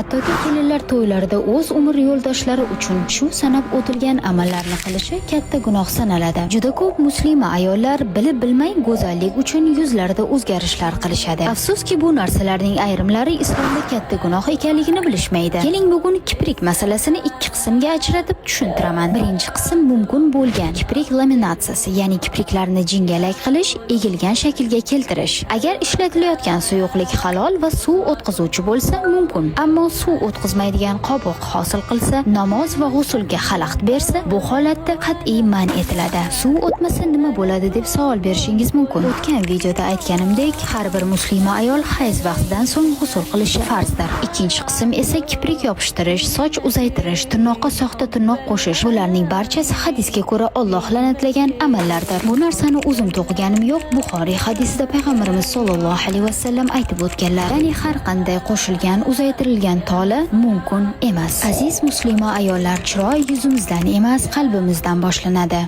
Hattoki kelinlar to'ylarida o'z umr yo'ldoshlari uchun shu sanab o'tilgan amallarni qilishi katta gunoh sanaladi. Juda ko'p muslima ayollar bilib bilmay go'zallik uchun yuzlarida o'zgarishlar qilishadi. Afsuski, bu narsalarning ayrimlari islomda katta gunoh ekanligini bilishmaydi. Keling, bugun kiprik masalasini ikki qismga ajratib tushuntiraman. Birinchi qism mumkin bo'lgan kiprik laminatsiyasi, ya'ni kipriklarni jingalak qilish, egilgan shaklga keltirish. Agar ishlatilayotgan suyuqlik halol va suv o'tkazuvchi bo'lsa, mumkin. Ammo suv o'tkazmaydigan qobiq hosil qilsa, namoz va g'usulga xalaqit bersa, bu holatda qat'iy man etiladi. Suv o'tmasa nima bo'ladi deb savol berishingiz mumkin. O'tgan videoda aytganimdek, har bir muslima ayol hayz vaqtidan so'ng g'usul qilishi farzdir. Ikkinchi qism esa kiprik yopishtirish, soch uzaytirish, tirnoqqa soxta tirnoq qo'shish. Bularning barchasi hadisga ko'ra Alloh la'natlagan amallardir. Bu narsani o'zim to'qiganim yo'q. Buxoriy hadisida payg'ambarimiz sollallohu alayhi vasallam aytib o'tganlar. Ya'ni har qanday qo'shilgan, uzaytirilgan tola mumkin emas. Aziz muslima ayollar, chiroy yuzimizdan emas, qalbimizdan boshlanadi.